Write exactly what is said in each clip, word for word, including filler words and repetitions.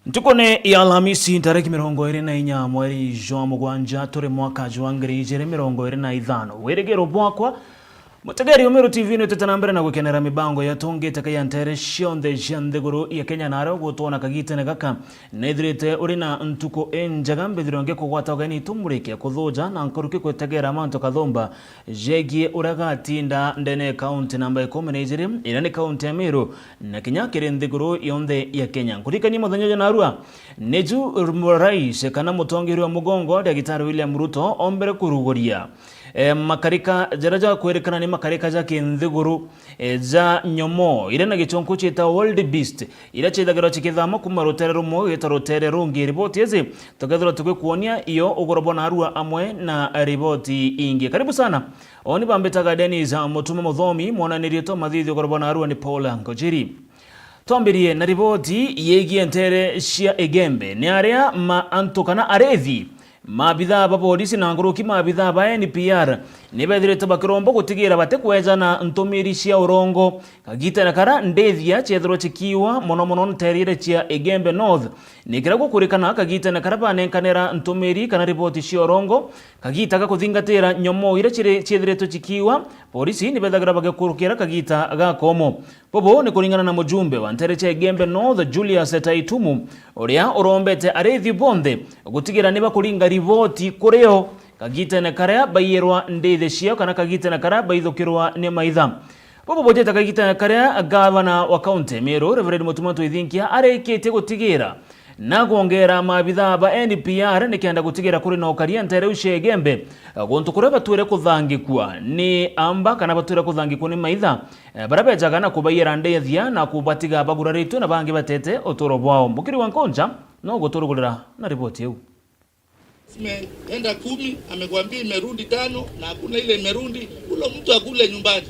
Ntukune ya Alhamisi, tariki mirongo iri na inya mweri jwa mugwanja, turi mwaka jwa ngiri ijiri mirongo iri na ithano. Wirigiro bwakwa, mutegeri wa Meru T V, ni utete na mbere na gukenera mibango yatungite kaya ntere cionthe cia nthiguru ya Kenya, na aria ugutwona kagitene gaka, nithirite uri na ntuku injega. Mbithirwe ngikugwata ugeni, tumurike kuthuja na nkuruki kwitegera mantu kathumba jegie uria gatinda ndene ya kaunti namba ikumi na ijiri, iria ni kaunti ya Meru, na kinya kiri nthiguru yonthe ya Kenya. Nkuririkanie muthenya uju narua, niju rais kana mutongeria wa mugongo, Dagitari William Ruto, ombere kuruguria, eh, makarika jaria jakwirikana ni makarika ja kinthiguru, eh, ja nyomo iria na gichunku ciita wildebeest, iria ciithagirwa cikithama kuuma rutere rumwe gwita rutere rungi. Riboti iji tukethirwa tugikuonia iyo ugoro bwa narua amwe na riboti ingi. Karibu sana. Oni bambitaga Dennis Mutuma Muthomi, mwananirie twa mathithi ugoro bwa narua ni Paul Ngojiri. Twambirie na riboti yegie ntere cia Igembe. Ni aria ma antu kana arethi, maabithaa ba borisi na nkuruki maabithaa ba N P R ni bethirite bakiromba gutigira batikwejana ntumiri cia urongo kagitene karia ndithia ciethirwa cikiwa mono mono nterire cia Igembe North. Ni kiria gukurikana kagitene karia banenkanira ntumiri kana riboti cia urongo, kagita ga kuthingatira nyomo iria ciri ciethiritwe cikiwa, borisi ni bethagira bagikurukira kagita ga komo. Bubu ni kuringana na mujumbe wa ntere cia Igembe North, Julius Taitumu, uria urombete arithi bonthe gutigira ni bakuringa riboti kuri o kagitene karia baiyirwa ndithi ciao kana kagitene karia baithukirwa ni maitha. Bubu bujite kagitene karia gavana wa kaunti ya Meru, Reverend Mutuma Ntwithinkia, arikitie gutigira na kwongera maabithaa ba N P R nikenda gutigira kuri na ukaria ntere iu cia Igembe, guntu kuria batwire kuthangikua ni amba kana batwire kuthangikua ni maitha, eh, baria bejaga na kubaiyira ndithia na kubatiga baguraritwe na bangi batete uturo bwao. Mukiri wa Nkonja no guturugurira na riboti iu. Zimeenda kumi, amekwambia imerudi tano, na hakuna ile imerudi. Ule mtu akule nyumbani.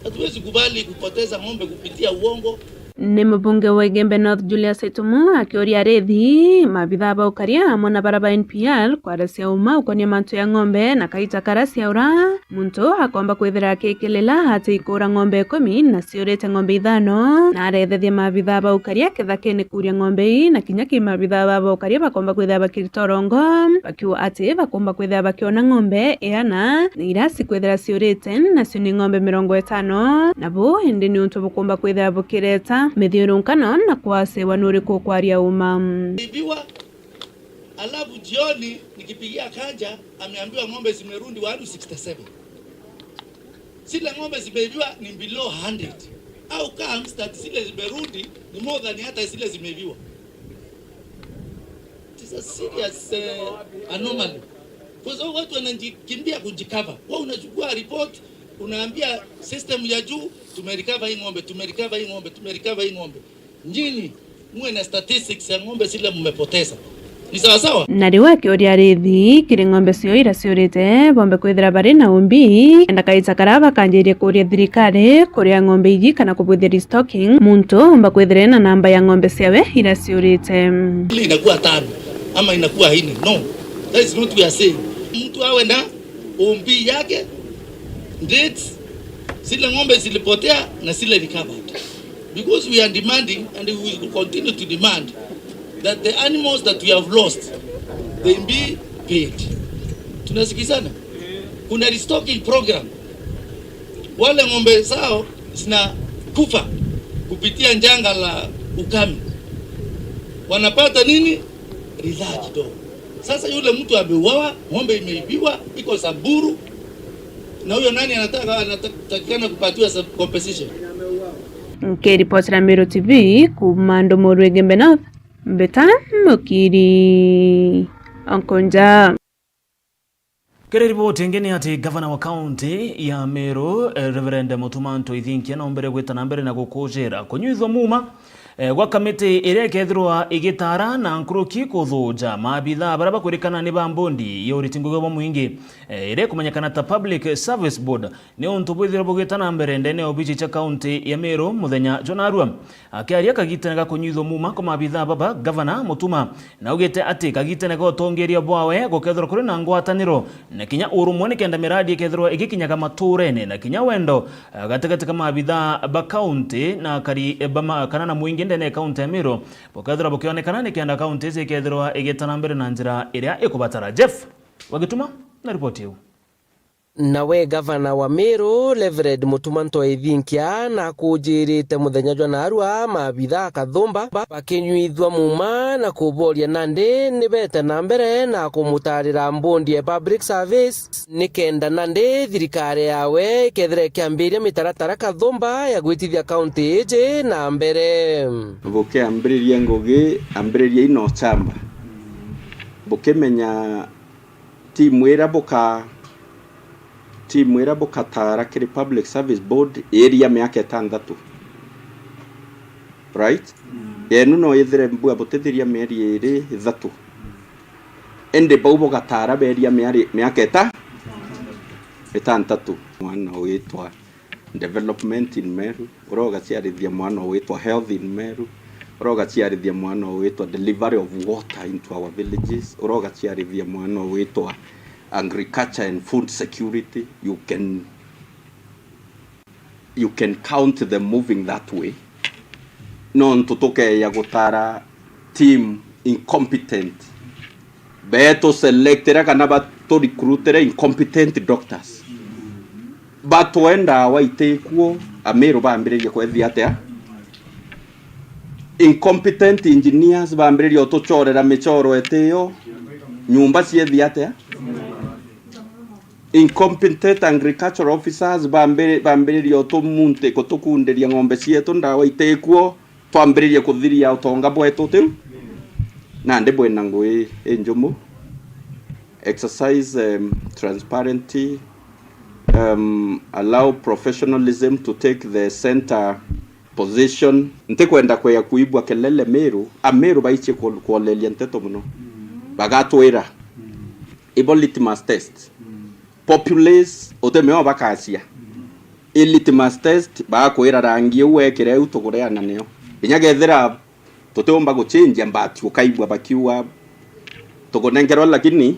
Hatuwezi kubali kupoteza ng'ombe kupitia uongo. Ni mubunge wa Igembe North Julius Itumu akiuria arithi, maabithaa ba ukaria amwe na bara ba N P R kwaria cia uma ukonia mantu ya ng'ombe na kaita karia ciaura. Muntu akomba kwithira akikilila ati ikuura ng'ombe ikumi na ciurite ng'ombe ithano, na arethethia maabithaa ba ukaria kithakene kuuria ng'ombe ii, na kinya ki maabithaa ba ukaria bakomba kwithira bakirita urongo, bakiuga ati bakomba kwithira bakiona ng'ombe iana na iria cikwithira ciurite, nacio ni ng'ombe mirongo itano. Nabo indi ni untu bukomba kwithira bukireta mithiurunkano na kwasewa nuriku kwaria uma. Ibiwa, alafu jioni nikipigia Kanja, ameambiwa ng'ombe zimerudi one sixty-seven. Zile ng'ombe zimeibiwa ni below hundred. How comes that zile zimerudi ni more than hata zile zimeibiwa? It is a serious, eh, anomaly. Kwa sababu watu wanajikimbia kujicover. Wewe unachukua report, unaambia system ya juu, "Tumerecover hii ng'ombe, tumerecover hii ng'ombe, tumerecover hii ng'ombe." Nyinyi muwe na statistics ya ng'ombe zile mmepoteza. Ni sawa sawa? Na riu akiuria arithi kiri ng'ombe cio iria ciurite, bombe kwithira bari na umbi, kenda kaita karia bakanjirie kuuria thirikari kuria ng'ombe iji kana kubwithia restocking, muntu omba kwithira ena namba ya ng'ombe ciawe iria ciurite. Ile inakuwa tano ama inakuwa nne. No, that is not we are saying. Mtu awe na umbi yake, dates, zile ng'ombe zilipotea na zile recovered. Because we are demanding and we will continue to demand that the animals that we have lost, they be paid. Tunasikizana? Kuna restocking program. Wale ng'ombe zao zinakufa kupitia janga la ukame, wanapata nini? Ridhaa kidogo. Sasa yule mtu ameuawa, ng'ombe imeibiwa, iko Samburu, na huyo nani anataka, anatakikana kupatiwa sa-, compensation? Nkiripotera Meru T V kuuma Ndumuru Igembe North, Mbeta Mukiri Onkonja. Kiri riboti ingi ni ati gavana wa kaunti ya Meru, eh, Reverend Mutuma Ntwithinkia, naombere gwita na mbere na gukujira kunyuithwa muuma, eh, gwa kamiti iria ikethirwa igitaara na nkuruki kuthuja maabithaa baria bakwirikana ni ba mbondi ya uriti ngugi bwa mwingi, eh, iria ikumenyekana ta Public Service Board, ni untu bwithirwe bugita na mbere ndene ya obici cia kaunti ya Meru muthenya jwa narua. Akiaria kagitene ga kunyuithwa muuma kwa maabithaa baba, gavana Mutuma naugite ati kagitene ga utongeria bwawe gukethirwa kuri na ngwataniro na kinya urumwe nikenda miradi ikethirwa igikinyaga maturene na kinya wendo, eh, gatigati ka maabithaa ba kaunti na akari, eh, ba ma-, kana na mwingi ndene ya kaunti ya Meru bukethirwa bukionekana nikenda kaunti ici ikethirwa igita na mbere na njira iria ikubatara. Jeff Wagituma na ripoti iu. Nawe gavana wa Meru, Reverend Mutuma M'Ethingia, nakunjirite muthenya jwa naarua maabitha a Kathumba ba-, bakinyuithua muuma na kuboria nandi ni bete na mbere na kumutaarira mbondi ya public service, nikenda nandi thirikari yawe ikethira ikiambiria mitaratara Kathumba ya gwitithia kaunti iji na mbere. Bukiambiriria ngugi, ambiririai na uchamba. Bukimenya timu iria buka-, timu iria bukataara kiri Public Service Board iiria miaka itanthatu. Right? Mm. Yenu no yithire mbua butithiria mieri iiri ithatu. Indi bau bugataara beeria miari-, miaka ita-, itanthatu. Mwana witwa development in Meru, uria ugaciarithia mwana witwa health in Meru, uria ugaciarithia mwana witwa delivery of water into our villages, uria ugaciarithia mwana witwa agriculture and food security. You can, you can count them moving that way. Nontu tukeeja gutara team incompetent. Beetu selectire kana batu recruitire incompetent doctors. Batwe ndawa itikuo, Amiru bambiririe kwethia atia? Incompetent engineers bambiririe utuchorera michoro itiyo, nyumba ciethia atia? Incompetent agricultural officers bambiri-, bambiririe utumunti-, kutukundiria ng'ombe cietu ndawa itikuo, twambiririe kuthiria utonga bwetu tiu. Nandi bwina ngui injumu. Exercise, um, transparency, um, allow professionalism to take the center position. Ntikwenda kweya kuibua kelele Miru, Amiru baichie ku-, kuoleria nteto muno. Bagatwira. Ibo litmus test. Populace, utimenya bakacia. I litmus test, bakwira rangi uu wekire uu tukureana nio. Inya kethira tutiumba guchenjia, but ukaigua bakiuga tukunenkerwa, lakini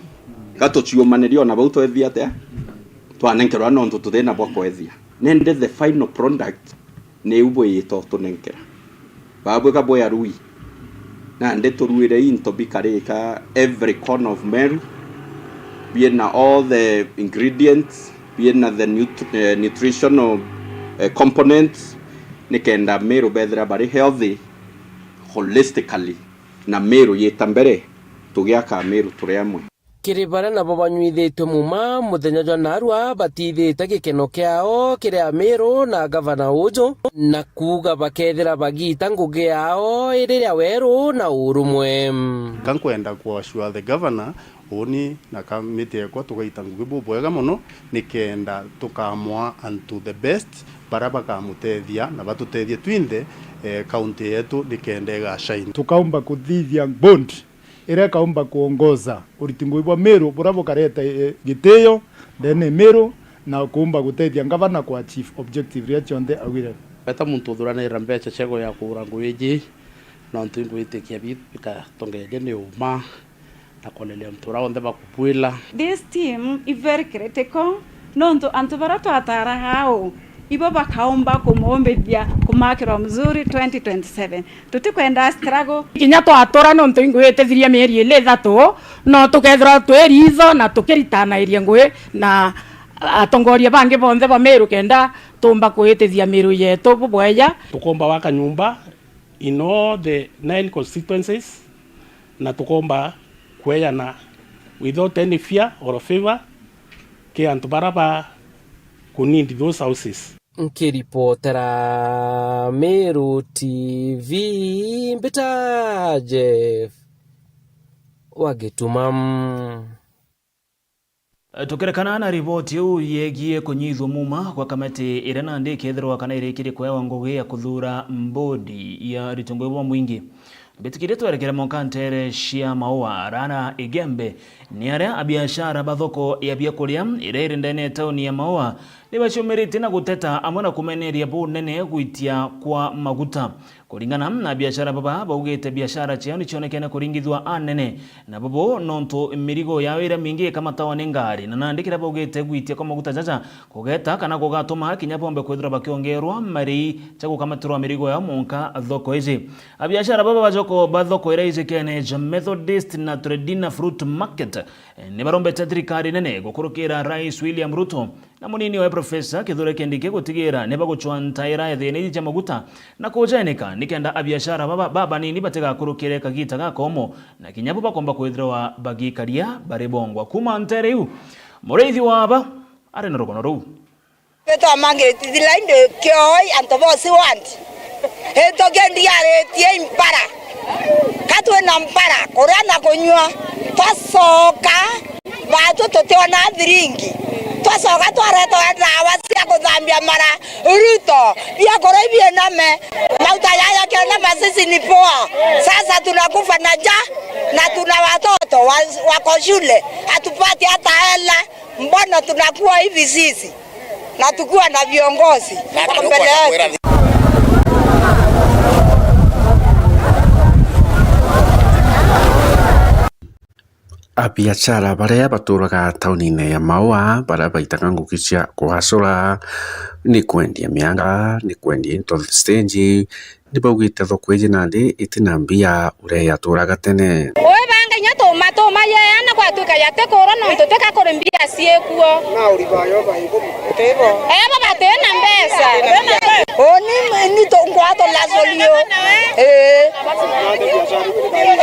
gatuciumaniria ona bau twethia atia, twanenkerwa nontu tuthina bwa kwethia. Nende the final product niu bwita utunenkera. Babwika bwi arui. Nandi turuire into bikarika every corner of Meru, biina all the ingredients, biina the nut-, eh, nutritional, eh, components, nikenda Meru bethira bari healthy holistically, na Meru yita mbere, tugiaka Meru turi amwe. Kiri baria nabo banyuithitue muuma muthenya jwa naarua, batithite gikeno kiao kiri Amiru na gavana uju, na kuuga bakethira bagiita ngugi yao iri ya weru na urumwe. Ka nkwenda ku assure the governor, uuni na kamiti yeekwa tugaita ngugi bubwega mono, nikenda tukamwaa unto the best, baria bakamutethia na batutethie twinthe, eh, county yetu nikenda igashine. Tukaumba kuthithia bond iria ikaumba kuongoza uriti ngugi bwa Miru buria bukareta, eh, gitio ndene Miru na kuumba gutethia ngavana ku achieve objective iria cionthe augire. Weta muntu uthuranira mbeca cia kuya kugura ngugi iji, nontu ingwitikia bitu bikatongeria ni uma na kuoneria antu baria onthe bakubwila. This team is very critical. Nontu antu baria twataraga au, ibo bakaumba kumuumbithia kumakirwa mzuri twenty twenty-seven. Tutikwenda struggle. Kinya twatura nontu ingwitithirie mieri ili ithatu, no tukethirwa twi riitho na tukiritanairie ngugi na atongoria bangi bonthe ba Miru kenda tuumba kwitithia Miru yetu bubweya. Tukomba waka nyumba in all the nine constituencies, na tukomba kweyana without any fear or favor ki antu bara ba ku need those houses. Nkiripotera Meru T V, mbita Jeff wa Gituma. Tukirekana na riboti iu yegie kunyithua muuma gwa kamiti iria nandi ikethirwa kana irikirie kuewa ngugi ya kuthuura mbodi ya ritungui bwa mwingi, mbitikirie twerekere mwanka nteere cia Maua. Rana Igembe ni aria abiashara ba thoko ya biakuria iria iri ndene ya tauni ya Maua ni baciumiritie na guteta amwe na kumeneria bunene gwitia kwa maguta. Kuringana na biashara baba, baugite biashara ciao ni cionekene kuringithua anene, na bobo nontu mirigo yao iria mingi ikamatawa ni ngari, na nandi kiria baugite gwitia kwa maguta jaja kugeta kana kugatuma kinya bombe kwithirwa bakiongerwa marii ja gukamatirwa mirigo yao monka thoko iji. Abiashara baba bajoko ba thoko iria ijikene ja Methodist na Tredina Fruit Market, eh, ni barombete thirikari nene gukurukira Rais William Ruto na munini owe Profesa Kithure Kindiki gutigira ni bagucwa ntaira ethina iji cia maguta na kujanika, nikenda abiashara baba babanini batigakurukire kagita gakomo, na kinya bo bakomba kwithirwa bagikaria bari bongwa. Kuma ntere iu, muriithi wa aba ari na rugono ruu. Twamangiriti thilaindi kioi antu bosi want. Ituki ndiaritie impara. Ka twina mpara, kuria na kunyua. Twacoka, batu tutiona thiringi. Twacoka twareta ndawa cia kuthambia mara. Ruto, biakuria ibiiname. Mauta yaya kienda masisi ni poa. Sasa tunakufa na njaa na tuna watoto wa, wako shule. Hatupati hata hela. Mbona tunakuwa hivi sisi? Na tukiwa na viongozi wako mbele yetu. Abiashara baria baturaga taunine ya Maua, baria baitaga ngugi cia kwacura, ni kwendia mianga, ni kwendia into stage, ni baugite thoko iji nandi itina mbia uria yaturaga tene. Ui banga inya tuma tuma yeana gwatuika yati kurwa nontu tika kuri mbia ciikuo. Ebo bati na mbeca. Uni ni tungwa tulacorio. Ii.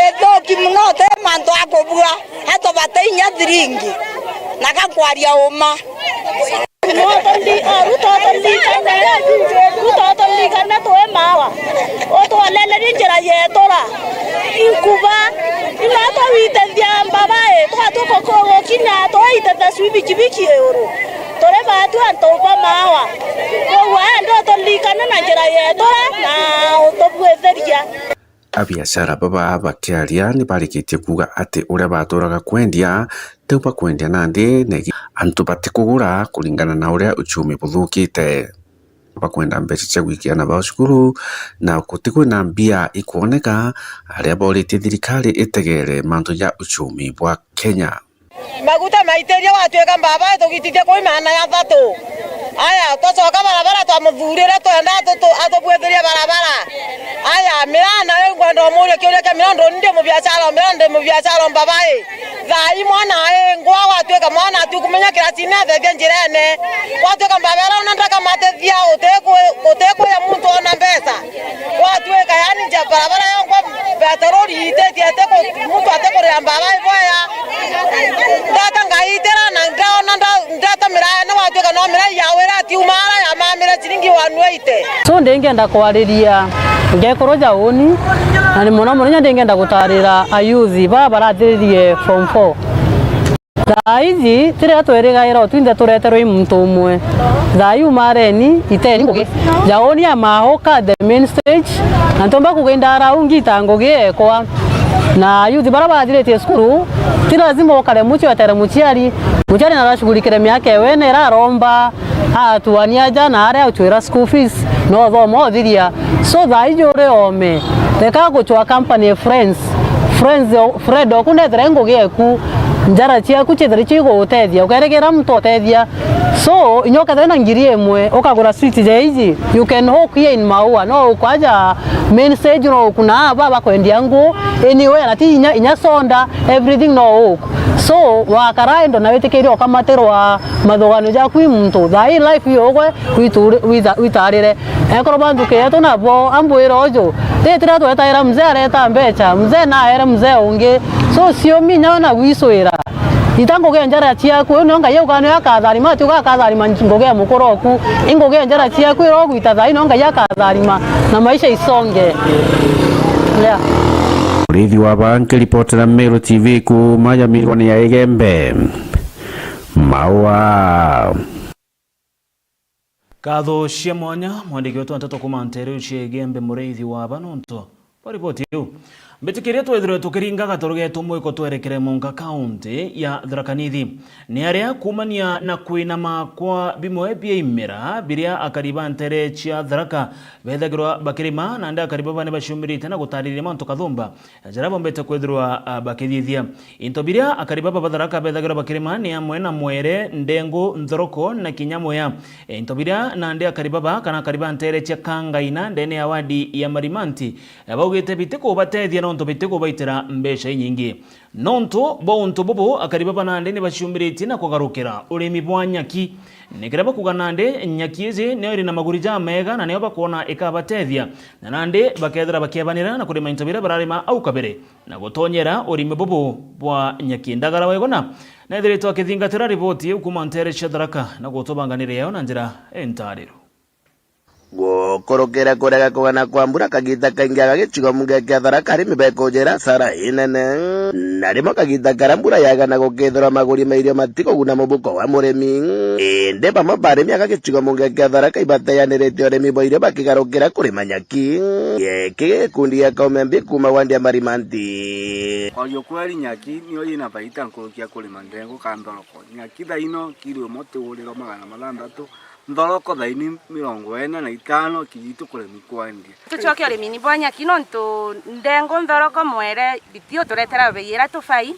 Ithuki muno, ti mantu a kubua. Antu bati inya thiringi. Na ga kwaria uma. Ruto turirikane, Ruto turirikane twi Maua. Utwonelerie njira yetura. Inkuba, ino twawitethia mbabai, twatuka gukinya, twaitethia cui bikibiki iguru. Turi batu antu ba Maua. Koguo aya ndio turirikane na njira yetura na utubwithiria. Abiashara baba bakiaria ni barikitie kuuga ati uria baturaga kwendia, tiu bakwendia nandi, na igi-, antu batikugura kuringana na uria uchumi buthukite. Bakwenda mbeca cia gwikia ana bao cukuru, na guti kwina mbia ikwoneka, aria boritie thirikari itegere mantu ja uchumi bwa Kenya. Maguta maitiria gwatuika mbabai tugitithie kwi maana ya thatu. Aya, twacoka barabara twamuthurire twenda atu-, tu-, atubwithirie barabara. Aya, miraa nayo ngwenda umurie kiuria kia miraa, ndu ndi mubiashara, miraa ndi mubiashara mbabai. Thaa ii mwana aingwa, gwatuika mwana atikumenya kirasine athethie njirene. Gwatuika mbabai ona ndakamatethia, utikwi-, utikuya muntu ona mbeca. Gwatuika yani nja barabara yongwa petroli ititie, ati ku-, muntu atikuria mbabai bwega. Ndata ngaitira na ndaona nda-, ndata miraa, na gwatuika no miraa yawira atiuma ara yamamire ciringi one eighty. So ndingenda kwariria ngekuru ja uni, na ni muno muno inya ndingenda gutarira ayuthi baa barathiririe form four. Thaa iji, tiria twerigaira o twinthe tureterwe i muntu umwe. Thaa ii umareni, iteni ngugi. Jaoni ya Mahoka, the main stage, na ntomba kuga indara au ngita ngugi ekwa. Na youth bara bathiritie cukuru, ti lazima ukare mucii wetere muciari. Muciari narashughulikire miaka ewe na iraromba, atuania aja na aria uchwira school fees, no thoma uthiria. So thaa iji uri ome, reka guchwa company friends. Friends, Fred, oku ndethere ngugi eku, njara ciaku ciethere cigutethia, ukeregera muntu utethia. So, inya ukethira na ngiri imwe, ukagura sweet ja iji, you can hawk here in Maua, no ukwaja main stage, no ukuna aba bakwendia ngu, anywhere, na ti inya, inya soda, everything no hawk. So, wakara endo na witikiria ukamatirwa mathuganio jaku i muntu. Thaa ii life yogwe, witu-, witha-, witarire. Ekorwo ba nthuki yetu nabo ambwira uju, titira twetaira mzee areta mbecha, mzee naere mzee ungi. So, cio minya na gwicwira. Ita ngugi ya njara ciaku, iu nio Ngai auga nio akatharima, ati uga akatharima ngugi ya mukuru oku. I ngugi ya njara ciaku, ira ugwita thaa ii nio Ngai akatharima, na maisha isonge. Yeah. Muriithi wa ba nkiripotera Meru T V kuuma ya mirwani ya Igembe. Maua. Nkatho cia mwanya, mwandiki wetu wa nteto kuuma nteere cia Igembe, Muriithi wa ba nontu bwa riboti iu. Mbitikiria twithirwe tukiringa gatoru getu mwiko twerekere munka kaunti ya Tharaka Nithi. Ni aria kuumania na kwinama kwa bimwe bia imera biria akari ba ntere cia Tharaka bethagirwa bakirima, nandi akari baba ni baciumirite na gutariria mantu kathumba jaria bombete kwithirwa, ah, bakithithia. Into biria akari baba ba Tharaka bethagirwa bakirima ni amwe na mwere, ndengu, nthoroko na kinya muya. Into biria nandi akari baba kana akari ba ntere cia Kangaina ndene ya wadi ya Marimanti, eh, baugite bitikubatethia nontu bitikubaitira mbeca inyingi. Nontu bwa untu bubu, akari baba nandi ni baciumiritie na kugarukira urimi bwa nyaki. Ni kiria bakuga nandi nyaki iji niyo iri na maguri jamega na niyo bakwona ikabatethia, na nandi bakethira bakiebanira na kurima into biria bararima au kabere na gutonyera urimi bubu bwa nyaki. Ndagara Wegona neethiritwe akithingatira riboti iu kuuma ntere cia Tharaka na gutubanganiria yo na njira intaariru. Gukurukira kurega kugana kwa mbura kagiita kaingi aga gicigo mbunge kia Tharaka, arimi bekujira asara inene. Na rimwe kagiita karia mbura yagana gukethirwa maguri ma irio matikuguna mubuko wa murimi. Indi bamwe ba arimi aga gicigo mbunge kia Tharaka ibateanirite urimi bwa irio bakigarukira kurima nyaki. Giki gikundi gia Kaume Mbi kuuma wandi ya Marimanti. Kwaria ukweli, nyaki niyo yina baita nkuruki ya kurima ndengu ka nthoroko. Nyaki thaino kiro imwe tigurirwa magana mathanthatu, nthoroko thaini mirongo ina na itano, kiji tukuremi kwendia. Tucoke urimini bwa nyaki nontu ndengu, nthoroko, mwere biti uturetera bei iria tubai.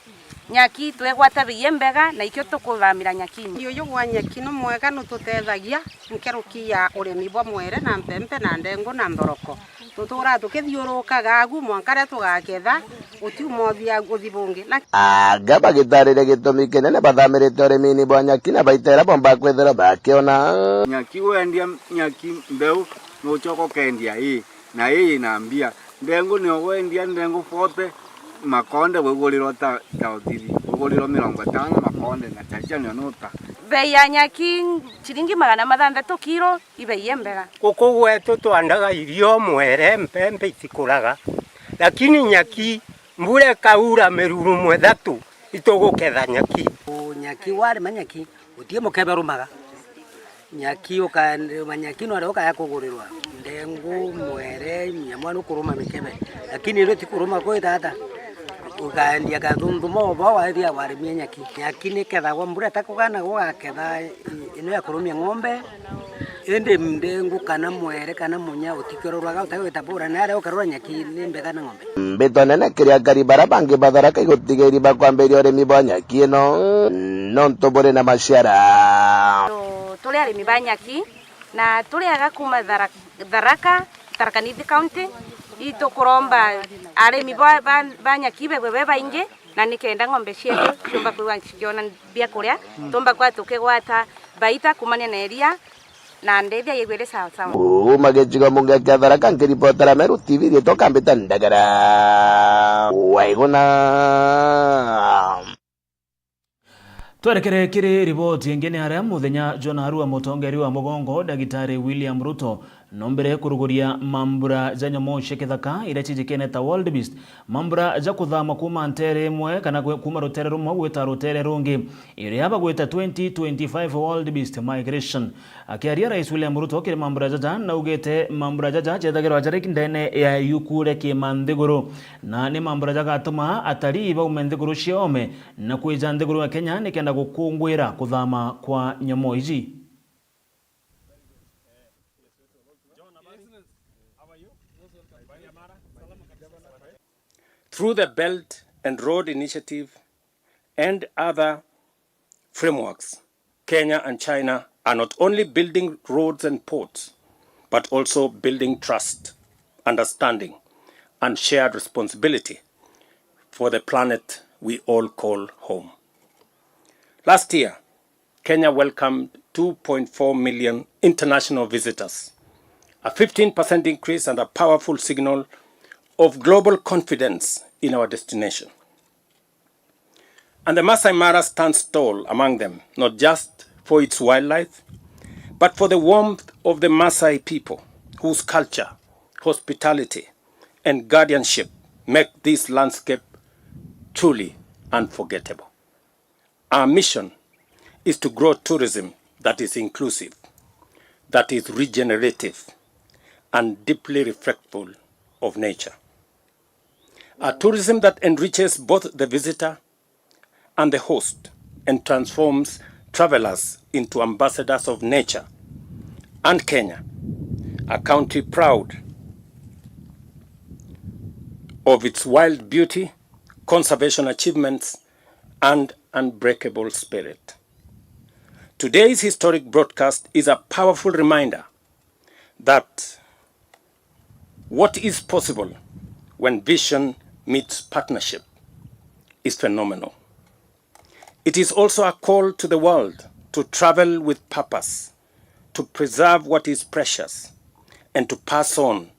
Nyaki twigwata bei imbega na ikio tukuthamira nyakini. Uyu gwa nyaki ni mwega, nututethagia nkeruki ya urimi bwa mwere na mpempe na ndengu na nthoroko. Tuturaa tukithiurukaga agu mwanka riria tugaketha, utiuma uthia uthi bungi. Na anga bagitariria gitumi kinene bathamirite urimini bwa nyaki na baita iria bomba kwithirwa bakiona. Nyaki wendia nyaki mbeu, nucoka ukendia ii, na ii ina mbia. Ndengu nio wendia ndengu forty, makonde gwigurirwa ta, ta uthithi, gwigurirwa mirongo itano makonde, na chacha nio nuta. Bei ya nyaki ciringi magana mathanthatu kiro, i bei imbega. Guku gwetu twandaga irio, mwere, mpempe itikuraga, lakini nyaki, mbura ikaura mirurumo ithatu, ituguketha nyaki. U-, nyaki, warima nyaki, guti mukebe urumaga. Nyaki, ukarima nyaki, no riria ukaya kugurirwa ndengu, mwere, nyamwa nukuruma mikebe, lakini ino tikuruma kwi tata. Ukaendia kathunthuma o bo waithia warimia nyaki. Nyaki nikethagwa mbura itakugana, gugaketha i-, ino ya kurumia ng'ombe. Indi ndengu kana mwere kana munya utikerorwaga, utagwita bura, na aria ukarora nyaki ni mbega na ng'ombe. Mbito nene kiri akari bara bangi ba Tharaka igutigiri bakwambiria urimi bwa nyaki ino, nontu buri na maciara. Tu-, turi arimi ba nyaki, na turi aga kuuma Thara-, Tharaka, Tharaka Nithi County, itukuromba arimi ba, ba, ba nyaki bebwe be baingi, na nikenda ng'ombe cietu ciumba kwigua cikiona biakuria, tumba kwa tukigwata baita kumania na iria, na ndethia yegwe iri sawa sawa. Kuuma gicigo mbunge kia Tharaka, nkiripotera Meru T V, riitwa Kambita Ndagara. Waiguna. Twerekere kiri riboti ingi, ni aria muthenya jwa narua mutongeri wa mugongo Dagitari William Ruto nombire kuruguria mambura ja nyamu cia kithaka iria cijikene ta wildebeest, mambura ja kuthama kuuma ntere imwe kana kwe-, kuuma rutere rumwe gwita rutere rungi, iria bagwita twenty twenty-five wildebeest migration. Akiaria Rais William Ruto kiri mambura jaja, naugite mambura jaja jethagirwa jari ndene ya yuku ria kiima nthiguru, na ni mambura jagatuma atarii baume nthiguru cia ome na kwija nthiguru ya Kenya nikenda gukungwira kuthama kwa nyamu iji. Through the Belt and Road Initiative and other frameworks, Kenya and China are not only building roads and ports, but also building trust, understanding, and shared responsibility for the planet we all call home. Last year, Kenya welcomed two point four million international visitors, a fifteen percent increase and a powerful signal of global confidence in our destination. And the Masai Mara stands tall among them, not just for its wildlife, but for the warmth of the Masai people, whose culture, hospitality, and guardianship make this landscape truly unforgettable. Our mission is to grow tourism that is inclusive, that is regenerative, and deeply respectful of nature. A tourism that enriches both the visitor and the host and transforms travelers into ambassadors of nature and Kenya, a country proud of its wild beauty, conservation achievements, and unbreakable spirit. Today's historic broadcast is a powerful reminder that what is possible when vision meets partnership is phenomenal. It is also a call to the world to travel with purpose, to preserve what is precious, and to pass on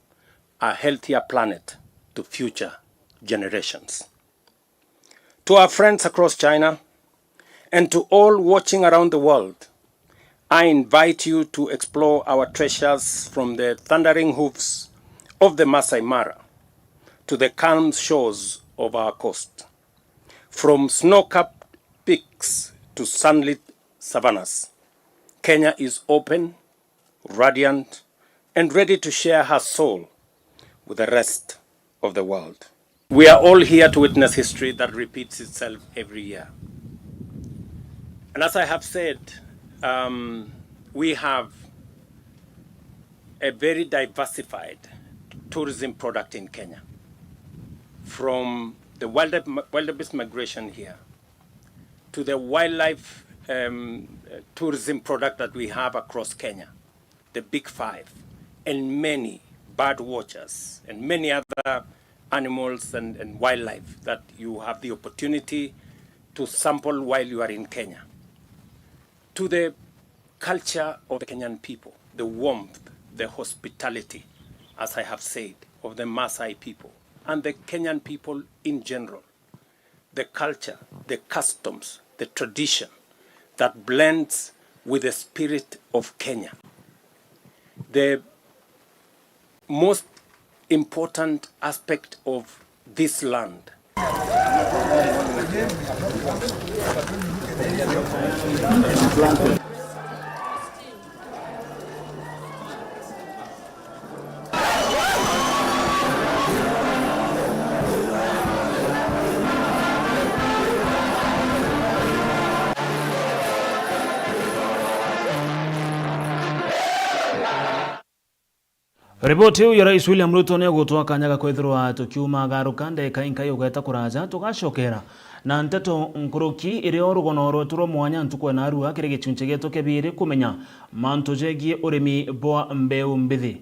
a healthier planet to future generations. To our friends across China and to all watching around the world, I invite you to explore our treasures from the thundering hoofs of the Masai Mara to the calm shores of our coast. From snow-capped peaks to sunlit savannas, Kenya is open, radiant, and ready to share her soul with the rest of the world. We are all here to witness history that repeats itself every year. And as I have said, um, we have a very diversified tourism product in Kenya, from the wild-, wildebeest migration here to the wildlife, um, tourism product that we have across Kenya, the big five, and many bird watchers and many other animals and, and wildlife that you have the opportunity to sample while you are in Kenya, to the culture of the Kenyan people, the warmth, the hospitality, as I have said, of the Maasai people and the Kenyan people in general, the culture, the customs, the tradition that blends with the spirit of Kenya. The most important aspect of this land. Riboti iu ya Rais William Ruto ni igutwa kanya ga kwithirwa tukiumagaruka ndeka inkai ugeta kuraja, tugacokera na nteto nkuruki irio rugono rwetu rwa mwanya ntuku ya narua kiri gichunchi gietu kia biiri kumenya mantu jegie urimi bwa mbeu mbithi.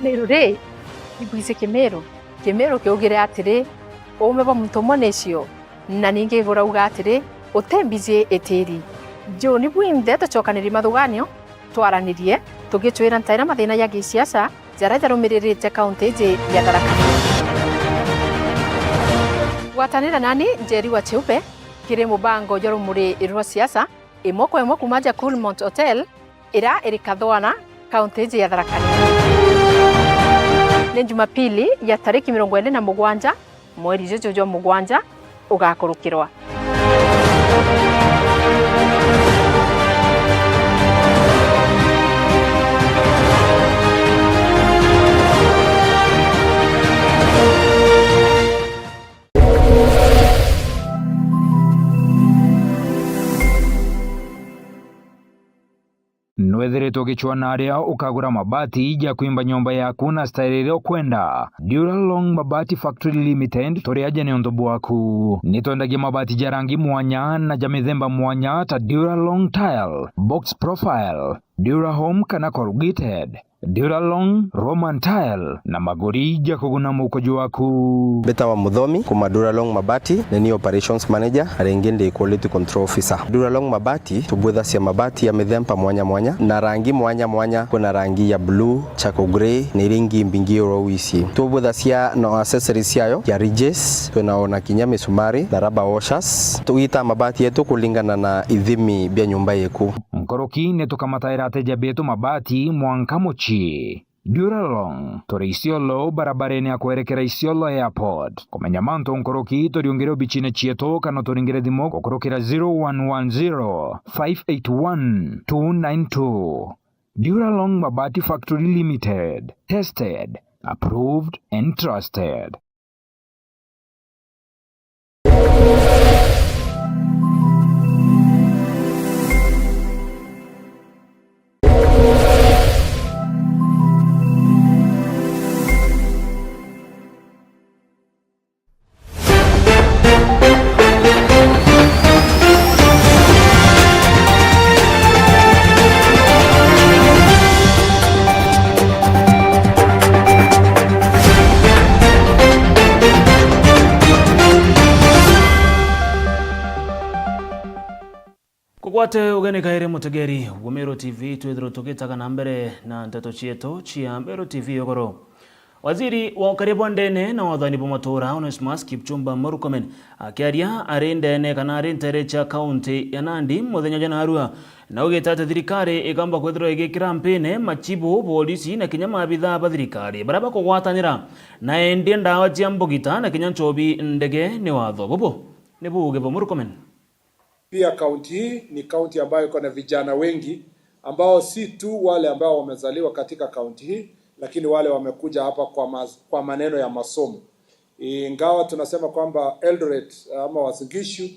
Meru ri, ibwiji Kimeru. Kimeru kiugire atiri, uume bwa muntu umwe ni cio, na ningi gurauga atiri, uti mbiji itiri. Njuni bwinthe tucokanirie mathuganio, twaranirie, tugicwira ntaira mathina ya gisiasa jaria jarumiririte kaunti iji ya Tharaka Nithi. Gwatanira nani Njeri wa Chiupe kiri mubango jwa rumuri rwa siasa, imwe kwa imwe kuuma ja Coolmont Hotel, iria iri Kathwana, kaunti iji ya Tharaka Nithi. Ni Jumapili ya tariki mirongo iri na mugwanja, mweri juju jwa mugwanja ugakurukirwa. Nwethiritwe ugicwaa na aria ukagura mabati ja kwimba nyomba yaku na style iria ukwenda? Duralong Mabati Factory Limited turi aja niuntu bwaku. Nitwendagia mabati ja rangi mwanya na ja mithemba mwanya ta Duralong Tile, Box Profile, Durahome kana corrugated, Duralong, Roman tile na maguri ja kuguna mukuju waku. Mbitawa Muthomi, kuma Duralong Mabati, ni ni operations manager, na ringi ndi quality control officer. Duralong Mabati, tubwithacia mabati ya mithemba mwanya mwanya, na rangi mwanya mwanya, kwina rangi ya blue, charcoal grey, na iria ingi mbingi uro wisi. Tubwithacia na accessories ciayo, ya ridges, twina ona kinya misumari na rubber washers. Tugitaa mabati yetu kulingana na ithimi bia nyumba yeku. Nkuruki ni tukamataira ateja betu mabati mwanka mucii. Duralong, turi Isiolo, barabarene ya kwerekera Isiolo Airport. Kumenya mantu nkuruki, turiungire obicine cietu kana turingire thimu gukurukira zero one one zero, five eight one, two nine two. Duralong Mabati Factory Limited. Tested, approved and trusted. Kugwate ugeni kairi mutegeri wa Meru T V, twithirwe tugitaga na mbere na nteto cietu cia Meru T V ugoro. Waziri wa ukaria bwa ndene na wathani bwa matura, Onesmus Kipchumba Murkomen, akiaria ari ndene kana ari ntere cia kaunti ya Nandi muthenya jwa narua, na ugite ati thirikari ikamba kwithirwa igikira mpine machibu, polisi na kinya maabithaa ba thirikari baria bakugwatanira na endie ndawa cia mbugita na kinya nchobi ndege ni watho. Bubu ni buuge bwa Murkomen. Pia kaunti hii ni kaunti ambayo iko na vijana wengi ambao si tu wale ambao wamezaliwa katika kaunti hii, lakini wale wamekuja hapa kwa mas-, kwa maneno ya masomo. Ingawa tunasema kwamba Eldoret ama Uasin Gishu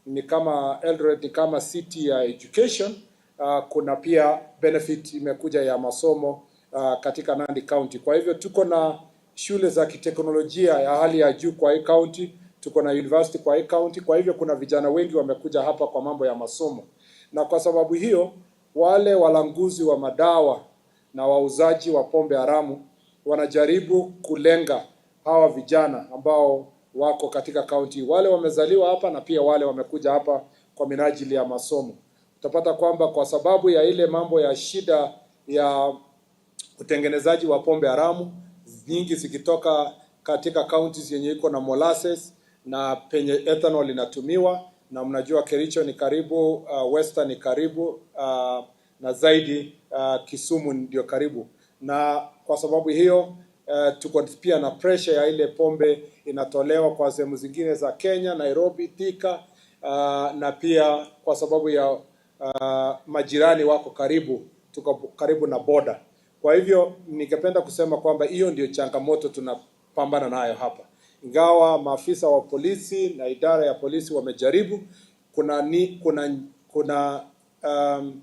ni kama, Eldoret ni kama city ya education, ah, kuna pia benefit imekuja ya masomo, ah, katika Nandi County. Kwa hivyo tuko na shule za kiteknolojia ya hali ya juu kwa hii county, tuko na university kwa hii county. Kwa hivyo kuna vijana wengi wamekuja hapa kwa mambo ya masomo, na kwa sababu hiyo wale walanguzi wa madawa na wauzaji wa pombe haramu wanajaribu kulenga hawa vijana ambao wako katika county, wale wamezaliwa hapa na pia wale wamekuja hapa kwa minajili ya masomo. Utapata kwamba kwa sababu ya ile mambo ya shida ya utengenezaji wa pombe haramu, nyingi zikitoka katika counties yenye iko na molasses na penye ethanol inatumiwa, na mnajua Kericho ni karibu, uh, Western ni karibu, uh, na zaidi, uh, Kisumu ndio karibu. Na kwa sababu hiyo, uh, tuko pia na pressure ya ile pombe inatolewa kwa sehemu zingine za Kenya, Nairobi, Thika, uh, na pia kwa sababu ya uh, majirani wako karibu, tuko karibu na border. Kwa hivyo ningependa kusema kwamba hiyo ndio changamoto tunapambana nayo hapa. Ingawa maafisa wa polisi na idara ya polisi wamejaribu, kuna ni, kuna, kuna, um,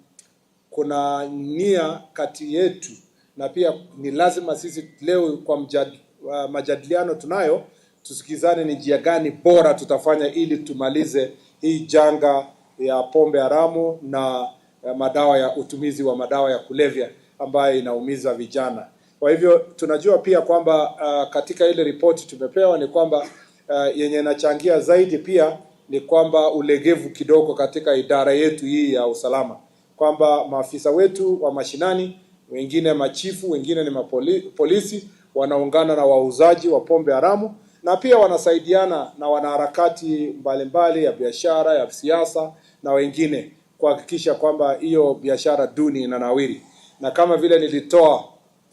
kuna nia kati yetu, na pia ni lazima sisi leo kwa mjad-, uh, majadiliano tunayo, tusikizane ni njia gani bora tutafanya ili tumalize hii janga ya pombe haramu na, eh, madawa ya, utumizi wa madawa ya kulevya ambayo inaumiza vijana. Kwa hivyo tunajua pia kwamba, ah, katika ile ripoti tumepewa ni kwamba, ah, yenye inachangia zaidi pia ni kwamba ulegevu kidogo katika idara yetu hii ya usalama, kwamba maafisa wetu wa mashinani, wengine machifu, wengine ni mapoli-, polisi, wanaungana na wauzaji wa pombe haramu, na pia wanasaidiana na wanaharakati mbalimbali ya biashara, ya siasa na wengine, kuhakikisha kwamba hiyo biashara duni inanawiri. Na kama vile nilitoa,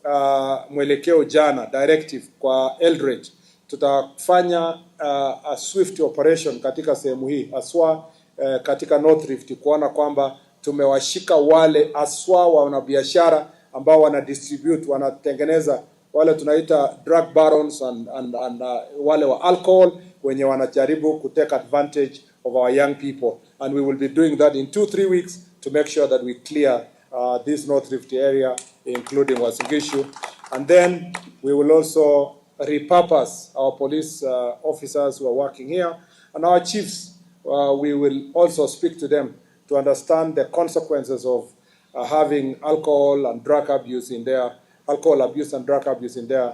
ah, mwelekeo jana, directive kwa Eldoret, tutafanya, ah, a swift operation katika sehemu hii, haswa, eh, katika North Rift, kuona kwamba tumewashika wale haswa wanabiashara ambao wana distribute, wanatengeneza, wale tunaita drug barons and, and, and, uh, wale wa alcohol wenye wanajaribu ku take advantage of our young people. And we will be doing that in two, three weeks to make sure that we clear, uh, this North Rift area, including Uasin Gishu. And then we will also repurpose our police, uh, officers who are working here. And our chiefs, uh, we will also speak to them to understand the consequences of uh, having alcohol and drug abuse in their alcohol abuse and drug abuse in their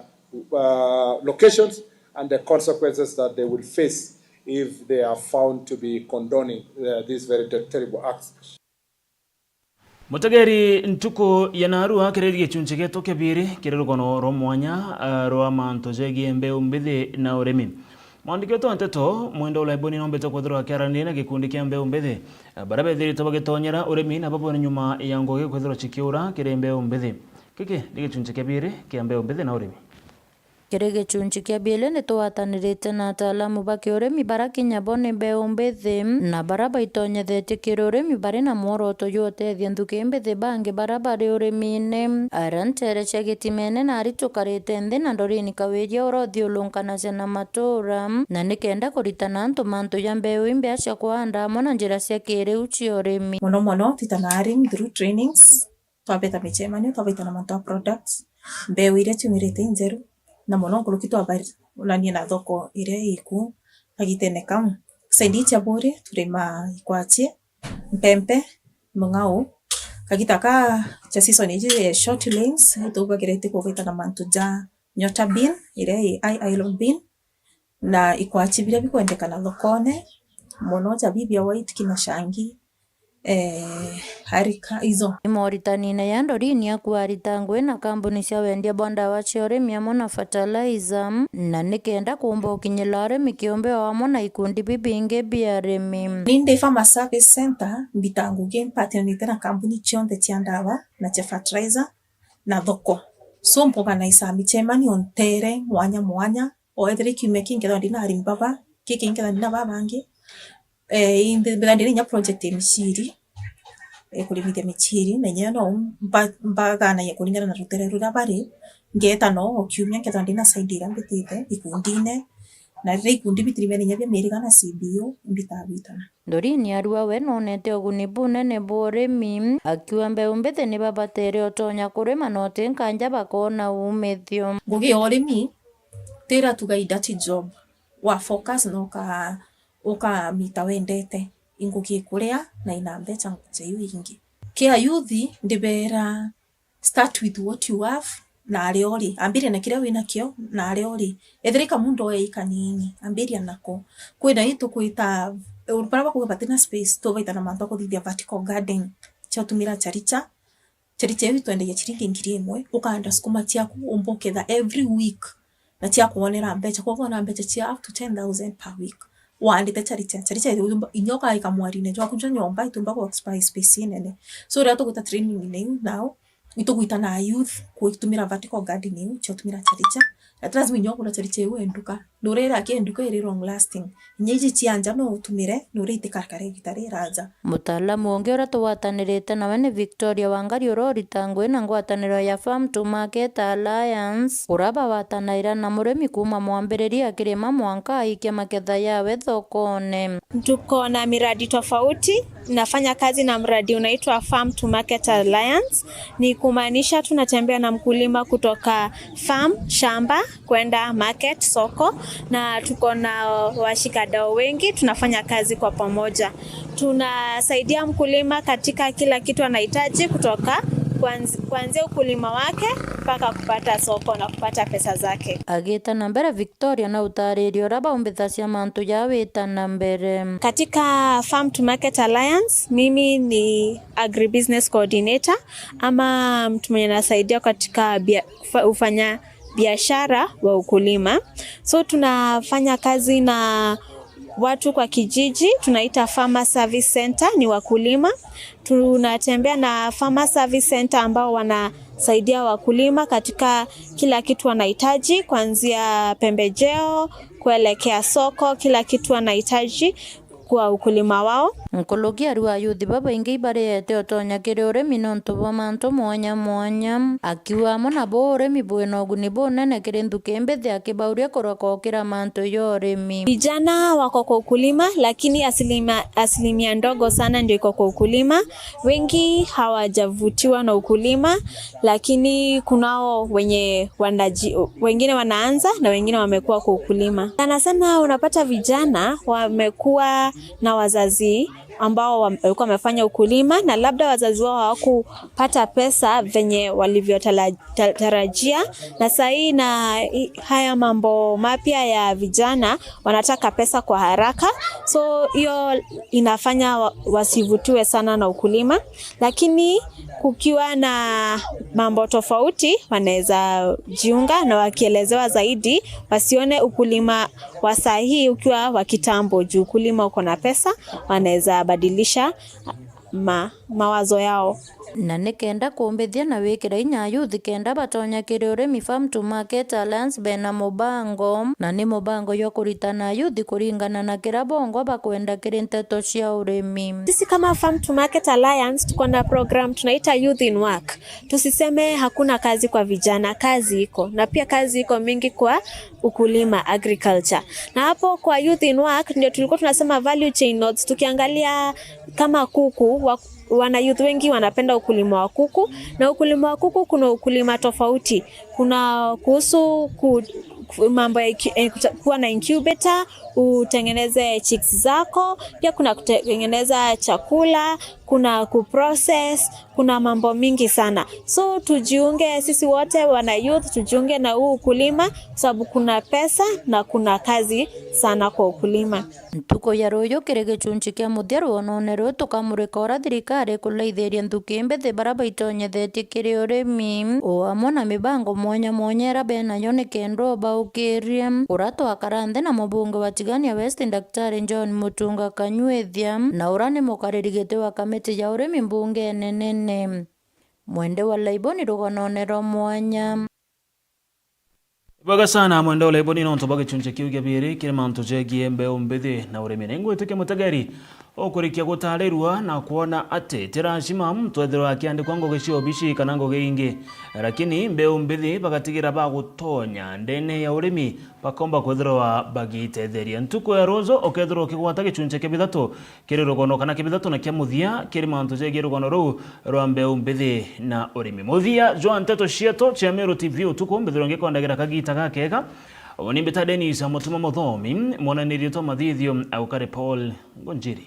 uh, locations, and the consequences that they will face if they are found to be condoning uh, these very ter- terrible acts. Mutegeri, ntuku ya narua kiriri gicunci gietu kia biiri kiri rugono rwa mwanya, ah, rwa mantu jegie mbeu mbithi na urimi. Mwandiki wetu wa nteto, Mwenda Ulaiboni, nombete kwithirwa akiaraniria na gikundi kia mbeu mbithi, ah, baria bethiritwe bagitonyera urimi na babone nyuma ya ngugi kwithirwa cikiura kiri mbeu mbithi. Giki ni gicunci kia biiri kia mbeu mbithi na urimi. Kiri gicunci kia biiri, ni twatanirite na ataalamu ba kiurimi bara kinya bo ni mbeu mbithi, na bara baitonyethetie kiri urimi bari na mworoto jwa utethia nthuki mbithi bangi bara bari urimine. Aria nteere cia Gitimene na ari tukarite nthi na Doreen Kawiria uria uthiurunkanagia na matuura, na ni kenda kuritana antu mantu ja mbeu imbea cia kuanda amwe na njira cia kiriu cia urimi. Mono mono, twitanaga arim through trainings, twabeta micemanio, twabaita na mantu a products, mbeu iria ciumirite injeru, na mono nkuruki twabaonania na thoko iria iku kagitene kau. Side ii cia Buuri, turimaa ikwachi, mpempe, mung'au. Kagita ka ja season iji ya short rains, itubagirite kubaita na mantu ja nyota bean, iria i high iron bean, na ikwachi biria bikwendekana thokone mono, ja bibi ya white, kina shangi, eh, harika, izo. Ni moritanine ya Doreen akwarita ngugi na kambuni cia wendia bwa ndawa cia urimi amwe na fertilizer, na ni kenda kuumba ukinyira urimi kiumbe o amwe na ikundi bibingi bia arimi. Ni ndi Farmer Service Center, mbita ngugi mpatanite na kambuni cionthe cia ndawa na cia fertilizer na thoko. So mboganaisaa micemanio ntere mwanya mwanya, o ethira kiumia kii nkethirwa ndina arimi baba, kii kingi nkethirwa ndina babangi. Eh, indi mbithirwa ndina inya project ya miciri, eh, kurimithia miciri, na inya no mba- mbathanagia kuringana na rutere ruria bari, ngeeta no o kiumia nkethirwa ndina side iria mbitite ikundine, na riria ikundi bitirimene inya bia Miriga na C B O, imbitaa gwitana. Doreen arua we nonete uguni bunene bwa urimi, akiuga mbeu mbithi ni babatere utonya kurima na uti nkanja bakoona umithio. Ngugi ya urimi tira tuga i dirty job, wa focus na uka- ukamita wendete, i ngugi ikuria na ina mbeca nkuja iu ingi. Kia youth ndibera, start with what you have, na aria uri, ambiria na kiria winakio, na aria uri. Ethira i kamundo oya i kanini, ambiria nako. Kwina i tukwita, baria bakuga batina space, tubaita na mantu a kuthithia vertical garden, cia utumira charicha. Charicha iu itwendagia chiringi ngiri imwe, ukaanda sukuma ciaku, umba uketha every week, na ciakwonera mbeca, kwa kwona mbeca cia up to ten thousand per week. Waandite charicha, charicha itumba, inya ukaika mwarine jwaku jwa nyomba, itumba ku occupy space inene. So, riria tugwita training-ine iu nao, itugwita na youth kuitumira vertical garden iu, cia utumira charicha. Na ti lazima inya ugura charicha iu e nduka. Nurera ki nduka iri long lasting. Inya iji cia nja no utumire, nure itikarakara igita riraja. Mutaalamu ungi uria tugwatanirite nawe ni Victoria Wangari, uria urita ngugi na ngwataniro ya Farm to Market Alliance, uria bagwatanaira na murimi kuuma mwambiriria akirima mwanka aikia maketha yawe thokone. Tuko na miradi tofauti. Nafanya kazi na mradi unaitwa Farm to Market Alliance. Ni kumaanisha tunatembea na mkulima kutoka farm, shamba, kwenda market, soko, na tuko na washikadau wengi tunafanya kazi kwa pamoja. Tunasaidia mkulima katika kila kitu anahitaji, kutoka kuanz- kuanzia ukulima wake mpaka kupata soko na kupata pesa zake. Agita na mbere, Victoria na utaariria uria baumbithagia mantu ja wita na mbere. Katika Farm to Market Alliance, mimi ni agribusiness coordinator, ama mtu mwenye anasaidia katika bia- kufa- ufanya biashara wa ukulima. So tunafanya kazi na watu kwa kijiji, tunaita Farmer Service Center, ni wakulima. Tunatembea na Farmer Service Center ambao wanasaidia wakulima katika kila kitu wanahitaji, kuanzia pembejeo, kuelekea soko, kila kitu wanahitaji kwa ukulima wao. Nkuruki aru ayuthi babaingi ibariete utonya kiri urimi nontu bwa mantu mwanya mwanya, akiuga amwe nabo urimi bwina uguni bunene kiri nthuki mbithi, akibauria kurokokira mantu ya urimi. Vijana wako kwa ukulima, lakini asilimia, asilimia ndogo sana ndio iko kwa ukulima. Wengi hawajavutiwa na ukulima, lakini kunao wenye wanaji- wengine wanaanza na wengine wamekuwa kwa ukulima. Sana sana unapata vijana wamekuwa na wazazi ambao wa-, walikuwa wamefanya ukulima na labda wazazi wao hawakupata pesa venye walivyotarajia, na saa hii na i-, haya mambo mapya ya vijana wanataka pesa kwa haraka, so hiyo inafanya wa-, wasivutiwe sana na ukulima, lakini kukiwa na mambo tofauti wanaweza jiunga, na wakielezewa zaidi wasione ukulima wa saa hii ukiwa wa kitambo, juu ukulima uko na pesa, wanaweza badilisha ma-, mawazo yao. Na ni kenda kumbithia na wikira inya ayuthi kenda batonya kiri urimi, Farm to Market Alliance bena mubango, na ni mubango jwa kuritana ayuthi kuringana na kira bongwa bakwenda kiri nteto cia urimi. Sisi kama Farm to Market Alliance tuko na program tunaita Youth in Work. Tusiseme hakuna kazi kwa vijana, kazi iko, na pia kazi iko mingi kwa ukulima, agriculture. Na hapo kwa Youth in Work ndio tulikuwa tunasema value chain nodes, tukiangalia kama kuku wa-, wana youth wengi wanapenda ukulima wa kuku, na ukulima wa kuku kuna ukulima tofauti. Kuna kuhusu ku-, ku-, mambo ya incu-, eh, kuta-, kuwa na incubator, utengeneze chicks zako, pia kuna kutengeneza chakula, kuna kuprocess, kuna mambo mingi sana. So tujiunge sisi wote wana youth, tujiunge na huu ukulima, sababu kuna pesa na kuna kazi sana kwa ukulima. Ntuku ya ruuju kiri gichunchi kia muthia rwonone ruu tukamurika uria thirikari ikulaithiria nthuki mbithi baria baitonyethetie kiri urimi, o amwe na mibango mwanya mwanya iria benayo ni kenda ubaukiria. Uria twakara nthi na mubunge wa Tigania West, Daktari John Mutunga Kanyuithia, na uria ni mukariri giti wa kamiti ya urimi mbungene nene. Mwende wa Laiboni rugonone rwa mwanya. Ibwega sana, Mwende wa Laiboni, nontu bwa gichunchi kiu gia biiri kiri mantu jegie mbeu mbithi na urimi. Ningwitikia mutegeri ukurikia gutarirua na kwona ati ti lazima muntu ethirwe akiandikwa ngugi cia obici kana ngugi ingi, lakini mbeu mbithi bagatigira bagutonya ndene ya urimi, bakomba kwithirwa bagitetheria. Ntuku ya ruuju ukethirwa ukigwata gichunchi kia bithatu kiri rugono kana kia bithatu na kia muthia kiri mantu jegie rugono ruu rwa mbeu mbithi na urimi. Muthia jwa nteto cietu cia Meru T V utuku, mbithirwe ngikondagira kagita gakega. Uni mbita Dennis Mutuma Muthomi, mwananiri twa mathithio aukare Paul Ngonjiri.